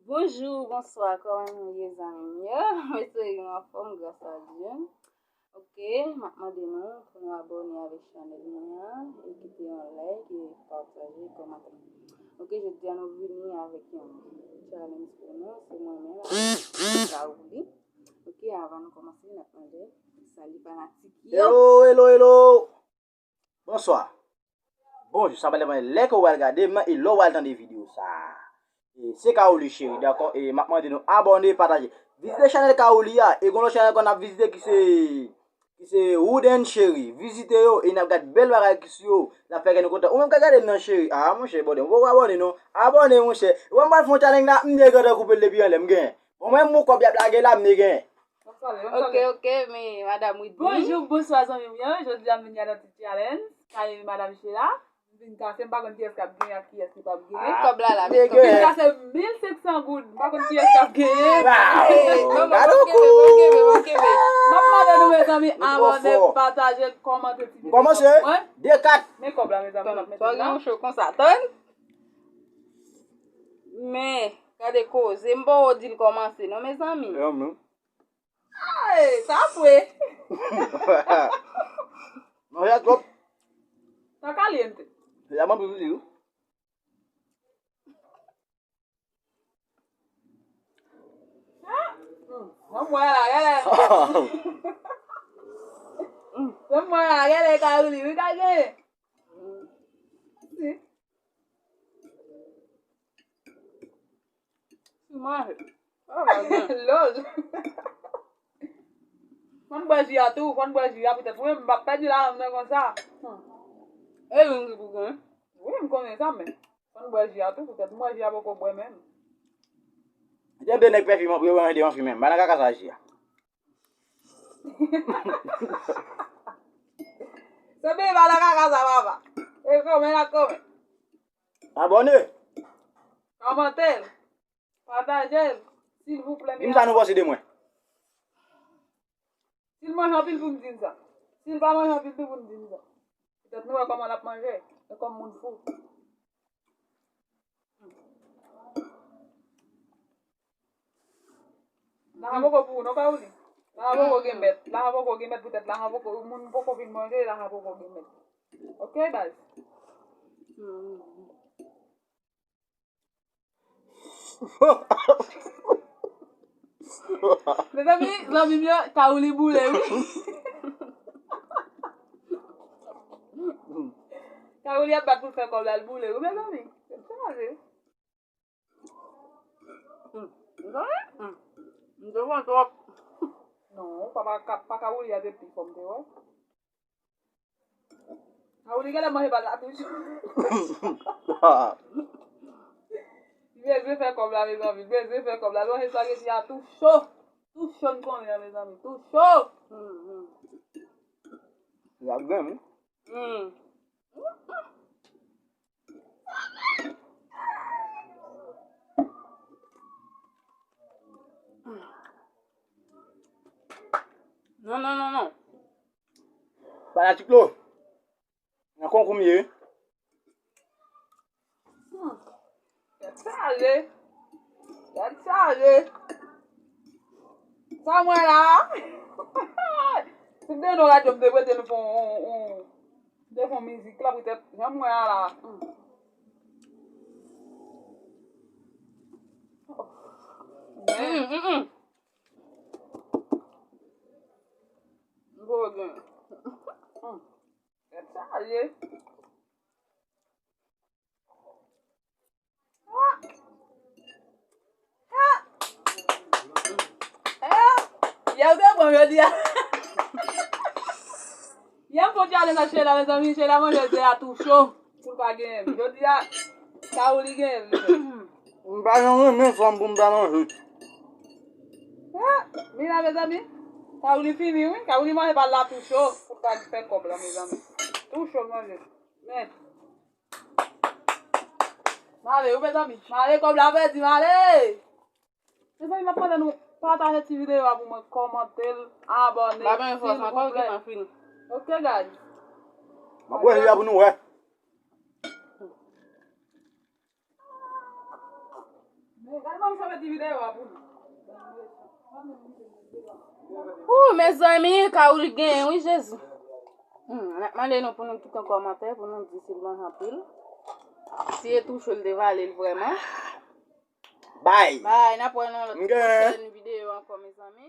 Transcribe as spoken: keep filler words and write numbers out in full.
Bonjou, bonswa, kòman nou ye zanmi m yo? M espere nou anfòm, gras a Dye. Ok, m ap mande nou pou nou abòne avèk chanèl mwen an, e kite yon like, e pataje, kòmante. Ok, jodi a nou vini avèk yon challenge pou nou, se mwen menm, Raouli. Ok, avan nou kòmanse, n ap mande sali fanatik yo. Hello, hello, hello! Bonswa. Bonjou, sa pa depann lè ke w al gade m nan e lè w al tande videyo sa a. E se Kaouli Cheri, dakò? E m ap mande nou abòne, pataje. Vizite chanèl Kaouli a, e gon lòt chanèl ankò n ap vizite ki se, ki se Wooden Cheri. Vizite yo, e n ap gade bèl bagay ki sou yo. L ap fè kè nou kontan. Ou menm k ap gade m nan, cheri. A, monchè, bòdè, ou poko abòne non. Abòne, monchè. Ou wè m pral fè yon challenge la, m te gentan koupe l depi anlè, m genyen. Bon, mwen, m koupe l, y ap lage la, m te genyen. Ok, ok, men madam Whitney. Bonjou, bonswa zanmi m yo. Jodi a m vin gade yon ti challenge. Sa e madam Sheila. M vin kase, m pa konn kiyès k ap genyen ak kiyès ki p ap genyen. Met kòb la la, met kòb la. M vin kase mil senk san goud. M pa konn kiyès k ap genyen. Gade w kou. M ap mande nou, mezanmi, abòne, pataje, kòmante ti videyo mwen. De kat. Men kòb la, mezanmi, m ap mete l la. Fò gen yon cho konsa, tann. Men, gade koze, m poko di l kòmanse non, mezanmi. Ay, sa fre. Manje a twòp. Sa kalyente. Ya manpi piti wi. Sa m wè la, gade. Sa m wè la, gade Kaouli, wi, ka genyen. Si. Manje. Lòl. Fò n bwè ji a tou, fò n bwè ji a poutèt mwen, m p ap pèdi lajan m nan konsa. E youn ki pou gen. Wi, m konnen sa, men fò n bwè ji a tou poutèt m wè ji a poko bwè menm. Gen de nèg pèfime, yo mande anfime, m pa nan kaka sa ji a. Se bebe la kaka sa, papa. E kòmè la kòmè. Abòne. Kòmante l. Pataje l. Silvouplè. Di m sa nou panse de mwen. Si l manje anpil pou m di n sa. Si l pa manje anpil tou pou m di n sa. Petèt nou wè kòman l ap manje. E kòm moun fou. Lajan poko pou ou non, Kaouli. Lajan poko gen mèt. Lajan poko gen mèt poutèt lajan poko, moun poko fin manje, lajan poko gen mèt. Ok, baz? Mezanmi, zanmi m yo, Kaouli boule, wi. Kaouli ap bat pou l fè kòb la, l boule, wi, mezanmi. Se chaje. Hmm. Mezanmi, hmm. M te pran twòp. Non, papa, pa Kaouli a te pi fò, m te wè. Kaouli genlè manje pa la tou cho. Li bezwen fè kòb la, mezanmi. Li bezwen fè kòb la. Li manje espageti a tou cho. Tou cho n konnen an, mezanmi. Tou cho. L ap grenn, wi. Hmm. Non, non, non, non. Fanatik lo. Nan konkou m ye wi. Hmm. Tèt chaje. Tèt chaje. Sa mwen la. Si m te nan radyo, m te prete nou pou yon, yon, yon, m te fè yon mizik la poutèt jan mwen la. Hmm. Mm, mm, mm. M poko gen. Mm. Tèt chaje. Ah! Ah! Eh! Yè ou te pran jodi a. Yè m fon challenge ak Sheila, mezanmi, Sheila manje ze a tou cho. Pou l pa genyen l. Jodi a, Kaouli genyen l. M pa janm renmen fanm pou m ta manje. Ah, Mila, mezanmi. Kaouli fini, wi. Kaouli manje pa l la tou cho. Pou l ta fè kòb la, mezanmi. Tou cho l manje. Men. M ale, wi, mezanmi. M ale, kòb la pèdi, m ale. Mezanmi, m ap mande nou pataje ti videyo a pou mwen, kòmante l, abòne, silvouplè. Ok, guys. M ap wè videyo a pou nou wè. Men, Ou, mezanmi, Kaoul gen, wi, Jezi. Hmm, n ap mande nou pou nou kite yon kòmantè, pou nou di si l manje anpil. Si e touche l te vale l vrèman. Bay. Bay, n ap wè nan lòt pwochèn videyo ankò, mezanmi.